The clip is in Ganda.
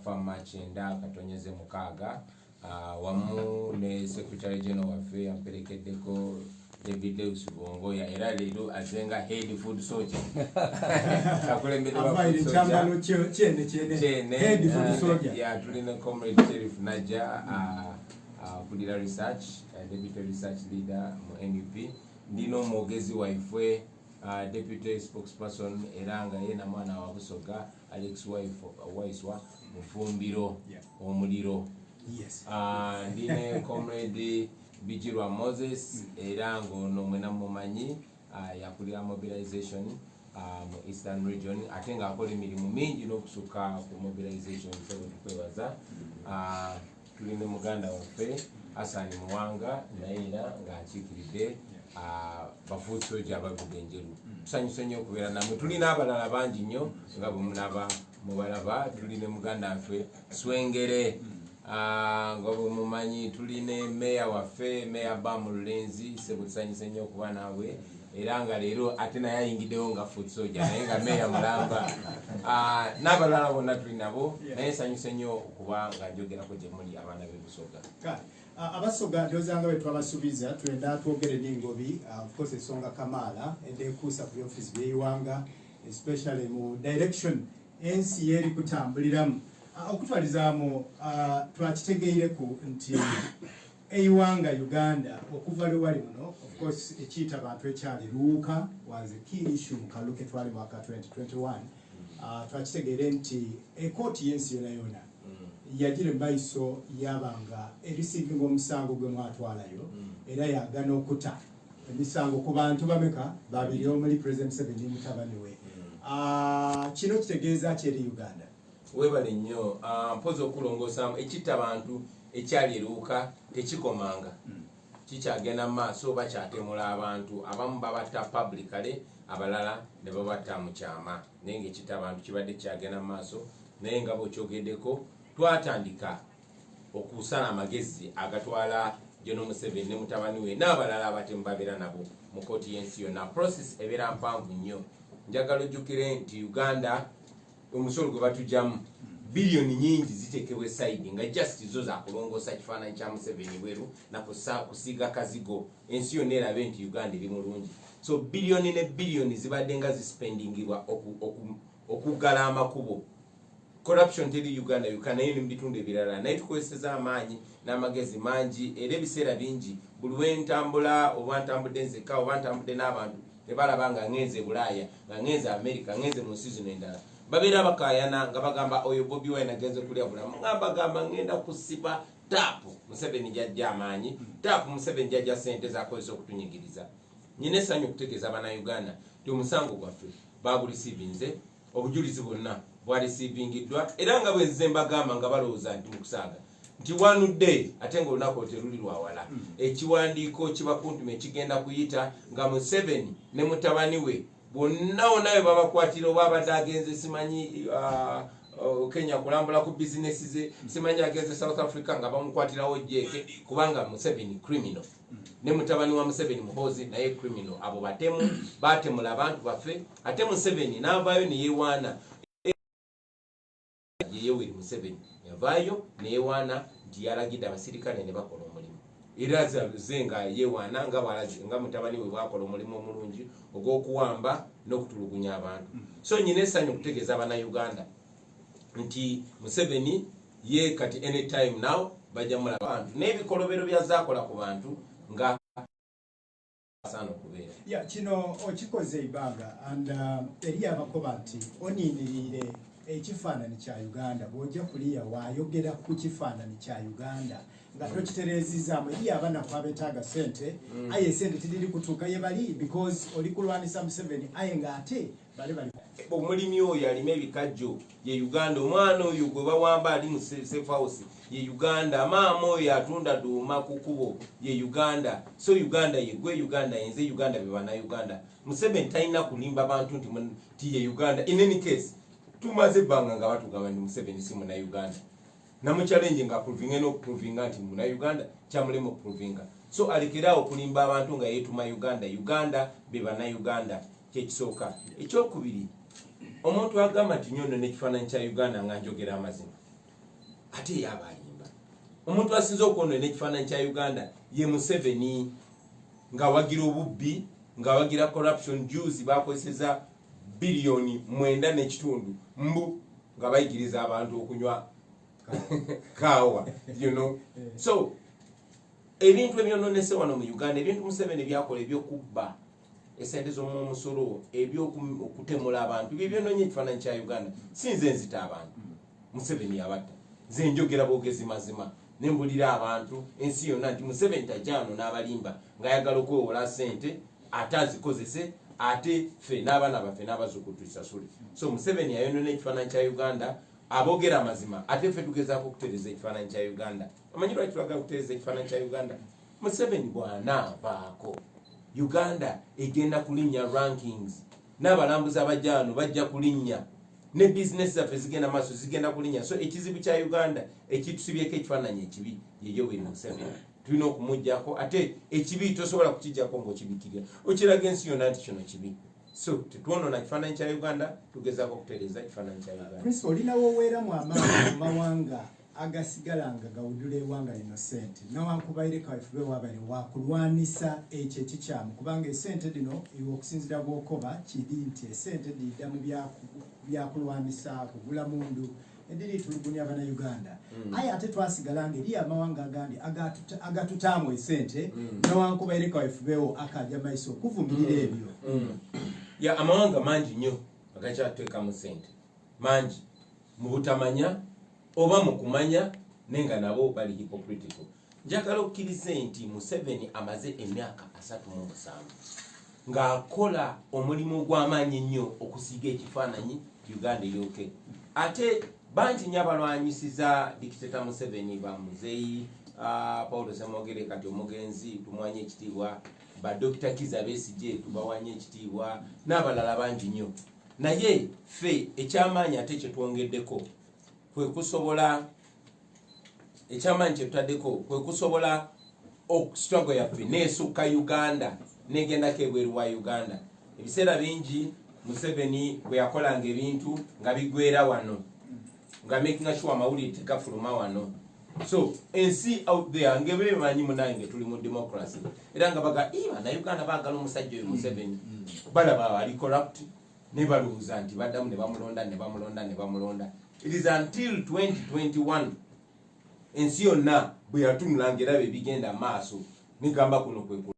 Farm March enda katonyeze 6, wamu ne Secretary General waffe amperekeddeko, David Lewis Bongoya, era leero azenga head foot soldier, akulembedde ba Avaire foot soldier. Ekyambalo kyene kyene. Kyene. Head foot soldier. Yeah, tulina Comrade Sheriff Najja, akulira research, deputy research leader mu NUP. Ndina omwogezi waifwe, deputy spokesperson, era nga ye na mwana wa Busoga, Alex Waiswa Mufumbiro. Omuliro. Ndine Comrade Bijirwa Moses, era ng'ono mwena mumanyi, yakulira mobilization mu Eastern Region, ate ng'akola emirimu mingi n'okusukka ku mobilization, so tukwebaza. Tuli ne muganda waffe Hassan Muwanga, naye era ng'akiikiridde ba foot soldier abavudde Enjeru. Tusanyuse nnyo okubeera namwe. Tulina abalala bangi nnyo nga bwe munaba mubalaba. Tuli ne muganda waffe Swengere, nga bwe mumanyi. Tuli ne meya waffe, Meya Bamu Lulenzi. Sebo, tusanyuse nnyo okuba naawe, era nga leero ate naye ayingiddewo nga foot soldier, naye nga meya mulamba. N'abalala bonna tuli nabo, naye nsanyuse nnyo okuba nga njogerako gye muli, abaana b'e Busoga. Kale, Abasoga, ndowooza nga bwe twabasuubiza, twenda twogere n'engobi, of course ensonga kamaala edekuusa ku byobufuzi by'eiwanga, especially mu direction ensi yeeri kutambuliramu. Okutwalizaamu, twakitegeireku nti eiwanga Uganda okuva lwe wali muno, of course ekiyita bantu ekyali Luuka was a key issue mu kalulu ke twali mwaka 2021. Twakitegeere nti ekooti y'ensi yona yona yagira emaiso yabanga erisiivinga omusango gwe mwatwalayo, era yagana okuta emisango ku bantu bameka? Babiri, omuli President Museveni ne mutabani we. Kino kitegeeza ki eri Uganda? Webale nnyo. Mpozi okulongoosaamu, ekitta abantu ekyali eruuka tekikomanga, kikyagenda mu maaso. Bakyatemula abantu, abamu babatta publicly, abalala ne babatta mu kyama, naye ngaekitta abantu kibadde kikyagenda mu maaso. Naye nga bwekyogeddeko, twatandika okusala amagezi agatwala General Museveni ne mutabani we n'abalala abatemu babeera nabo mu kooti y'ensi yonna. Process ebeera mpanvu nnyo. Njagala ojjukire nti Uganda omusolo gwe batugyamu biliyoni nyingi zitekebwa e side nga just zo zakulongoosa kifaananyi kya Museveni bweru nakusiiga kazigo, ensi yonna erabe nti Uganda eri mulungi. So biliyoni ne biliyoni zibadde nga zispendingibwa okuggala amakubo. Corruption teri Uganda yokka, naye ne mu bitundu ebirala, naye tukozeseza amaanyi n'amagezi mangi. Era ebiseera bingi buli wentambula, oba ntambudde nzekka oba ntambudde n'abantu, ne balaba nga ngenze Bulaaya, nga ngenze America, ngenze mu nsi zino endala, babeera bakayana nga bagamba, "Oyo Bobi Wine agenze kulya bulamu." Nga bagamba, "Ngenda kusiba taapu Museveni jajja amaanyi, taapu Museveni jajja sente zakozesa okutunyigiriza." Nyina essanyu okutegeeza Bannayuganda nti omusango gwaffe bagurisiivinze, obujulizi bwonna bwarisiivingiddwa, era nga bwe nze mbagamba nga balowooza nti mukusaaga nti one day, ate nga olunaku olwo teruli lwawala, ekiwandiiko kibakuntume kigenda kuyita nga Museveni ne mutabani we bonna wonna we babakwatira, oba abadde agenze simanyi Kenya kulambula ku bizinesi ze, simanyi agenze South Africa, nga bamukwatirawo jeeke, kubanga Museveni criminal ne mutabani wa Museveni Muhozi naye criminal. Abo batemu, batemula abantu baffe, ate Museveni n'avaayo neyewaana. Yeyoweri Museveni yavaayo neyewaana nti yalagidde abasirikale ne bakola omulimu, era ze nga yewaana nga mutabani we bwakola omulimu omulungi ogw'okuwamba n'okutulugunya abantu. So nyina essanyu okutegeeza Abannayuganda nti Museveni ye kati anytime now bajja mulaba bantu n'ebikolobero byazaakola ku bantu nga asaana okubeera. Ya, kino okikoze ebbanga and eri abakoba nti oniiniriire ekifaananyi kya Uganda, bw'ojja kuliya waayogera ku kifaananyi kya Uganda nga tokitereezizaamu, eri abanaku abeetaaga sente, aye esente tiriri kutuuka ye bali because oli kulwanisa Museveni, aye ng'ate bale bali Omulimi oyo alima ebikajjo ye Uganda, omwana oyo gwe bawamba ali mu safe house ye Uganda, maama oyo atunda duuma ku kubo ye Uganda. So Uganda yegwe, Uganda yenze, Uganda be Bannayuganda. Museveni talina kulimba bantu nti ye Uganda. In any case, tumaze ebbanga nga batugamba nti Museveni si Munauganda. Namuchallenge nga aprovinga n'okuprovinga nti Munauganda, kyamulema okuprovinga. So alekeraawo okulimba abantu nga yeetuma Uganda. Uganda be Bannayuganda, kyekisooka. Ekyokubiri, omuntu agamba nti nyono n'ekifaananyi kya Uganda nga njogera amazima. Ate yaba alimba. Omuntu asinze okwonoona ekifaananyi kya Uganda ye Museveni, ng'awagira obubbi, ng'awagira corruption. Juzi bakozeseza 9.5 biliyoni mbu nga bayigiriza abantu okunywa kaawa. So ebintu ebyononese wano mu Uganda, ebintu Museveni byakola ebyokubba esente z'omumusolo, ebyokutemula abantu, bye byononye ekifaananyi kya Uganda. Si nze nzita abantu, Museveni yabatta. Nze njogera bwogezi mazima, nembulira abantu ensi yonna nti Museveni tajja wano n'abalimba ng'ayagala okwewola sente ate azikozese, ate ffe n'abaana baffe n'abazzukulu tusasule. So Museveni yayonona ekifaananyi kya Uganda. Aboogera amazima, ate ffe tugezaako okutereeza ekifaananyi kya Uganda. Omanyi lwaki twagala okutereeza ekifaananyi kya Uganda? Museveni bw'anaavaako, Uganda egenda kulinnya rankings, n'abalambuzi abajja wano bajja kulinnya, ne bizinesi zaffe zigenda maaso, zigenda kulinnya. So ekizibu kya Uganda ekitusibyeko ekifaananyi ekibi ye Yoweri Museveni. Tulina okumugjako, ate ekibi tosobola kukijjako ng'okibikirira, okiraga ensi yonna nti kino kibi. So tetwonona kifaananyi kya Uganda, tugezaako okutereeza ekifaananyi kya Uganda. Prince, olinawo oweeramu amaanyi mu mawanga agasigala nga gawudula eggwanga lino sente, nawankubaire kawefube wabaire wakulwanisa ekyo ekikyamu, kubanga esente dino iwe okusinzira bwokoba kiri nti esente didda mu byakulwanisa, kugula mundu ediri tulugunya Bannayuganda. Aye ate twasigala nga eri amawanga agandi agatutaamu esente, newankubaire kawefubewo akajja maiso okuvumirira ebyo. Ya, amawanga mangi nnyo agakyatuteekamu sente mangi mu butamanya oba mu kumanya, naye nga nabo bali hypocritical. Njagala okkirize nti Museveni amaze emyaka 37 ng'akola omulimu gw'amaanyi ennyo okusiiga ekifaananyi Uganda eryoke. Ate bangi nnyo abalwanyisiza dictator Museveni, ba muzeeyi Paulo Semwogere, kati omugenzi, tumwanye ekitiibwa, ba Dr Kiza Besigye, tubawanye ekitiibwa, n'abalala bangi nnyo. Naye ffe ekyamaanyi ate kyetwongeddeko kwe kusobola, ekyamaanyi kyetutaddeko kwe kusobola struggle yaffe neesukka Uganda, negendako ebweru wa Uganda. Ebiseera bingi Museveni bwe yakolanga ebintu nga bigwera wano, nga making sure amawulire tegafuluma wano. So ensi out there ngebemanyi munange tuli mu democracy, era nga baga Bannayuganda baagala omusajja oyo Museveni, balaba ali corrupt, ne balowooza nti baddamu ne bamulonda, ne bamulonda, ne bamulonda. It is until 2021 ensi yonna bwe yatunula ngaeraba ebigenda maaso, negamba kuno kwe